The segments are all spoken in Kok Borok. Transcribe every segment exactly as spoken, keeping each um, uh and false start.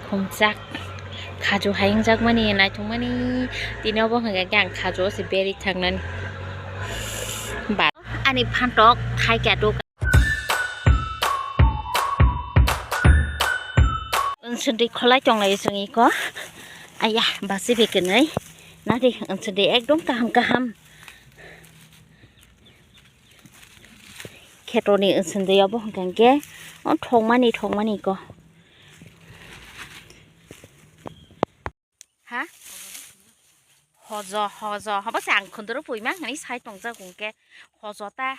Khumjak. Khaju hayungjak mani, naithok mani. Tini obo hwnkha khe ang khaju o se beri thangnani. Ba, ani phantok khai khe do. Unsundwi kholai tonglai chwng iko. Aya, basi bekenai. Nadi, unsundwi ekdom kaham kaham. Khetoni unsundwi obo hwnkha khe, o thokmani, thokmani ko. Ha? Hojo, hojo. Hobo se ang khunduru puima hwnwi sai tongjak hwnkhe hojo ta.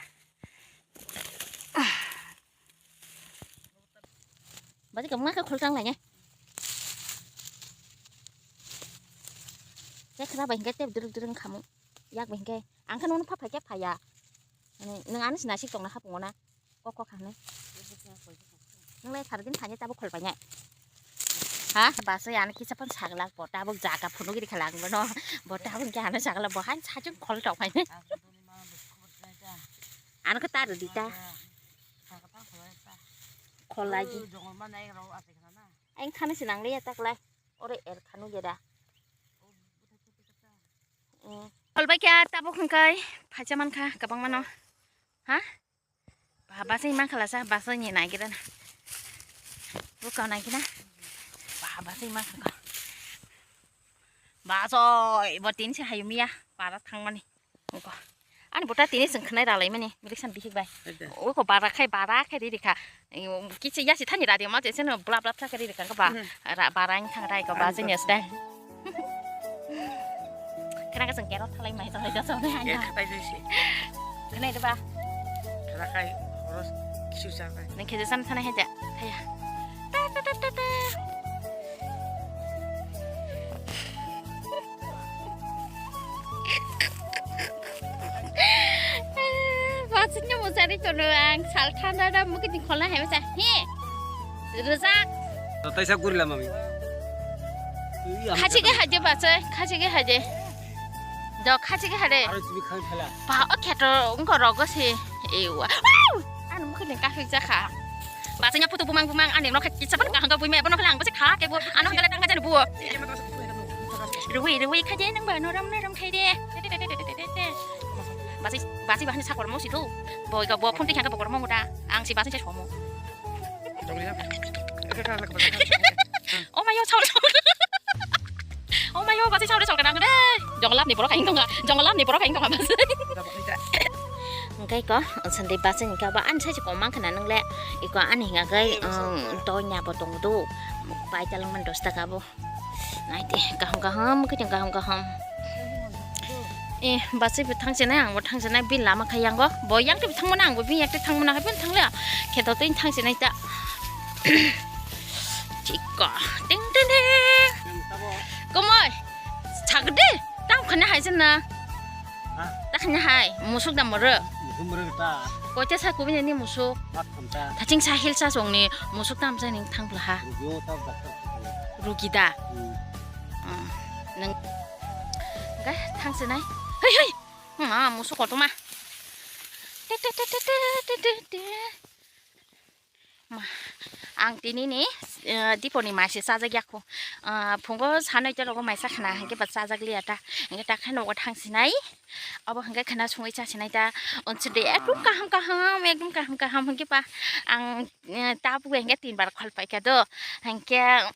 Badi kamu ngakhe khol tang lainai. Khe khra bai hwnkhe tep duruk duruk khamu. Yak bai hwnkhe. Ang khe nono pha phai khe phaiya. Nang ani sina sik tongna hapung ona. Kok kok hane. Nang lai thar din thani tabuk khol painai. Ha? Basa yan kisa pan saglak bo tabuk jaga phunu giri khalang bono. Bo tabuk khe hane saglak bo han sajung khol tok painai. Ano khe ta rwdi ta. Khol lagi. Ang thani se nang liya tak lai. Ore er khanu geda. Khol bai khe tabuk hwnkhe phaisa mankha kwbang mano. Ha? Ba, basa iman khala sa, basa ni nai geda na. Buka nai geda. Ba, basa iman khala. Basa, bo tin se hayumiya, para thangmani. Ungko. Ani bota tini chwng khwnai ralai mani, Biliksan bihik bai. Ede. Ungko bara khai, bara khai riri kha. Kichi yasi thani radio ma cheseno bla bla thakhe riri kha ba. Mhm. Ra-, bara ang thang rai ko ba. Ang jeni to. Asdai. Khna ka chwng kero thalai mai thalai da chwng. Eh, khatai jai si. Khwnai de ba. Khna khai, horos kisu cha khai. Nang khe san thana he ja. Thaya. Ta ta ta ta ta. Bachai no mujari kono ang sal thanda da mukini khola hai bachai. He. Rwjak. Taisa gurila mami. Khachi ge haje bachai, khachi ge haje. Do khachi ge hade. Aro tumi khai phala. Ba o kheto ungko rogo se. Ewa. Wow! Ano mukini kafik jakha. Bachai nya putu bumang bumang ani no kha kisa ban kahang bui me bono khala ang bachai kha ke bo ano khala tang jani bo. Rwi rwi khaje nang ba norom norom khai de. Bachai bachai bahani sakor mo situ. Boi ga bo phone ti khang ka bokor mo muta. Ang si bachai se somo. Oh my god, sorry. Oh my god, bachai sorry sorry nang de. Jonglap ni borok kain tonga. Jonglap ni borok kain tonga bachai. Engkai ko, sandi bachai ni ka ba an sai ko mang khana nang le. Iko ani hinga kai, um, to nya bo tong do. Pai talang man dos taka bo. Nai de, kaham kaham, kajang kaham kaham. Eh, bachai bo thang chenai, ang bo thang chenai, bil lama khai yang go. Bo yang te thang mana, ang bo bil yang te thang mana, hai pun thang le. Kheto te thang chenai ta. Chika, ting ting ting. Komoi, chak de, tam khana hai chen na. Ha? Ta khanya hai, musuk da moro. Musuk moro ta. Koita sa kubini ni musuk. Mak khamta. Thaching sa hil sa song ni musuk tam sa ning thang bla ha. Rugio ta doctor. Rugi da. Hmm. Hmm. Nang. Ga thang se nai. Hei hei. Ma musuk ko to ma. Te te te te te te te. Ma, ang tini ni, eh, diponi mai se chajak ya kho. Ah, phungo sanoi te rogo mai sa khna, hingke ba chajak liya ta. Hingke ta khe nogo thang sinai. Obo hingke khna sungui cha sinai ta. Unsuri ekdom kaham kaham, ekdom kaham kaham hingke ba ang, eh, ta bugo hingke tin bar khol pai kha do. Hingke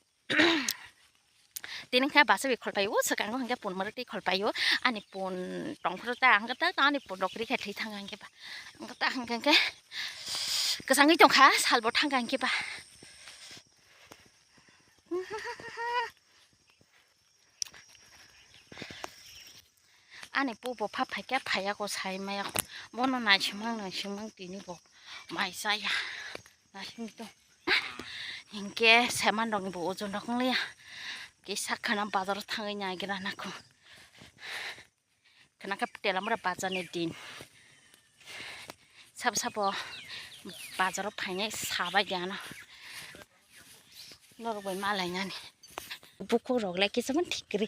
Tini khe bachai bai khol paio, swkango hwnkhe pun mwrwk twi khol paio. Ani pun tongphuru ta, hwnkhe ta ani pun rok rikhe thwi thang hwnkhe ba. Hwnkhe ta hwnkhe kwchangwi tongkha, salbo thangkha hwnkhe ba. Ani pubo pha phaikhe phaiya ko sai maya ko. Bono naisimang naisimang tini bo mai chaya. Naisimang to. Hinkhe seman rokni bo ojon rok wngliya. Kisa khana bazar o thangwi naigra nako. Khana khe tela mura bazar ni din. Sabo sabo bazar o phainai sabai de ano. Norok bai malainani. Bukhuk rok le kisa man thik kwrwi.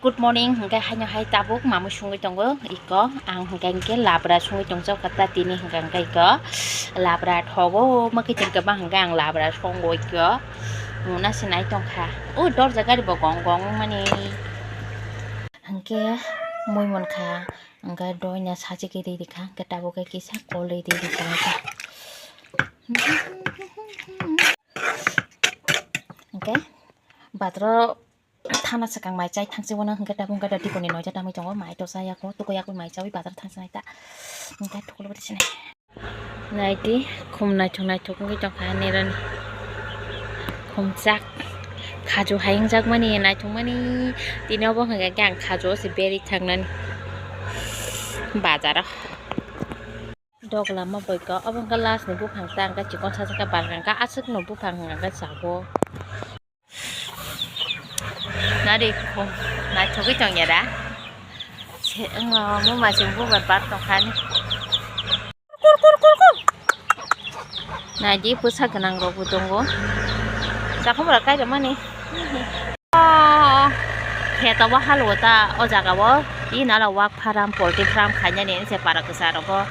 Good morning, hwnkhe haino hai tabuk mamui sungwi tongo iko. Ang hwnkhe, hwnkhe labra sungwi tongjak kha ta tini hwnkhe, hwnkhe iko labra thogo, mwkhwtwng kwbang hwnkhe ang labra songo iko. Nuna se nai tongkha. O dorja gari bo gong gong wngmani. Hwnkhe mui mankha, hwnkhe doina sajagwi riri kha, hwnkhe tabuk khe kisa kolwi riri tongkha. Hwnkhe bathroom thana swkang mai chai thangsi wano hwnkhe tabuk hwnkhe diponi noija tamwi tongo, mai to chaya kho, tukuya kho mai chawi bazar thangsi nai ta. Hwnkhe thukulo bwtwi sinai. Naidi, khum naithok naithok wngwi tongkha nirani. Khumchak, khaju hai wngjakmani, naithokmani. Tini obo hwnkhe ang khaju o se beri thangnani bazaro. Dogla ma boiko, obo hwnkhe last ni buphang ta, hwnkhe chikon sajak khe barkha, hwnkhe aswk no buphang hwnkhe chago. Nari khum naithogwi tongya da. Se wngma muma chwng bubar bar tongkha ni. Kur, kur, kur, kur. Naidi bwsa gwnang rok bo tongo. Sakhum rok kai rwmani. Oh, khe tobo halo ta o jaga o. I nala wak farm, poultry farm khainani se para kwcharo bo.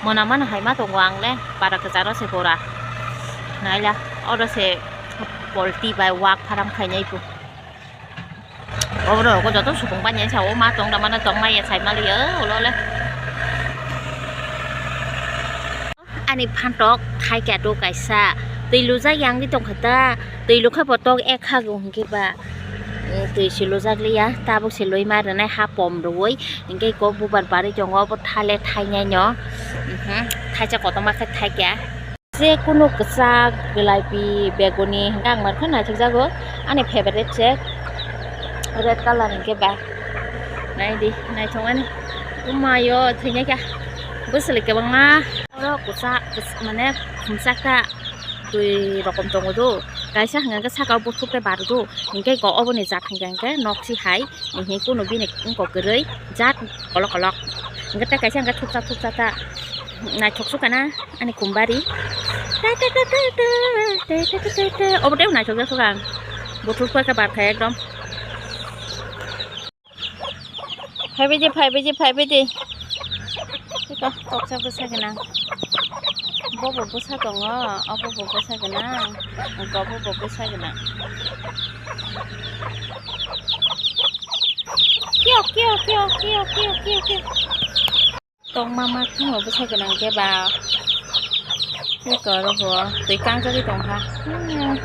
Mona mano hai ma tongo ang le para kwcharo se pura. Naila oro se poultry bai wak farm khainai bo. Obo rok joto supung bai nai sa o ma tong da mano tong maya sai mali o ulo le. Ani phantok thaikya do kaisa twi lujak yang di tongkha ta twi lukha bo tok ekha go hwnkhe ba twi se lujak liya tabuk se lui ma rwnai ha pom rwui hwnkhe kok bubar barwi tongo obo thale thainai no thaisa kotorma khe thaikya. Je kunu kwchak, belaipi, beguni hwnkhe ang mankha naithokjago. Ani favorite se red colour hwnkhe ba. Naidi, naithokmani. Umayo thwinaikha. Bwswlwi kwbangma. Oro kwchak, kwch-, mane khumchak ta twi rokom tongo do. Kaisa hwnkhe saka o buthuk tei baru do. Hwnkhe go oboni jat hwnkhe hwnkhe nok si hai. Hwnkhe kunu bini wngkok kwrwi jat kolok kolok. Hwnkhe tei kaisa hwnkhe thuksa thuksa ta. Naithok sukha na ani kumbari. Obo tei naithok jak sukha ang. Buthuk khe barkha ekdom. Phaibaidi, phaibaidi, phaibaidi. Iko koksa bwsa gwnang. Bobo bwsa tongo, obo bo bwsa gwnang. Obo bo bwsa gwnang. Kio, kio, kio. Tongma ma khamo bwsa gwnang khe ba. Tei koro bo twi kangjagwi tongkha. Hmm.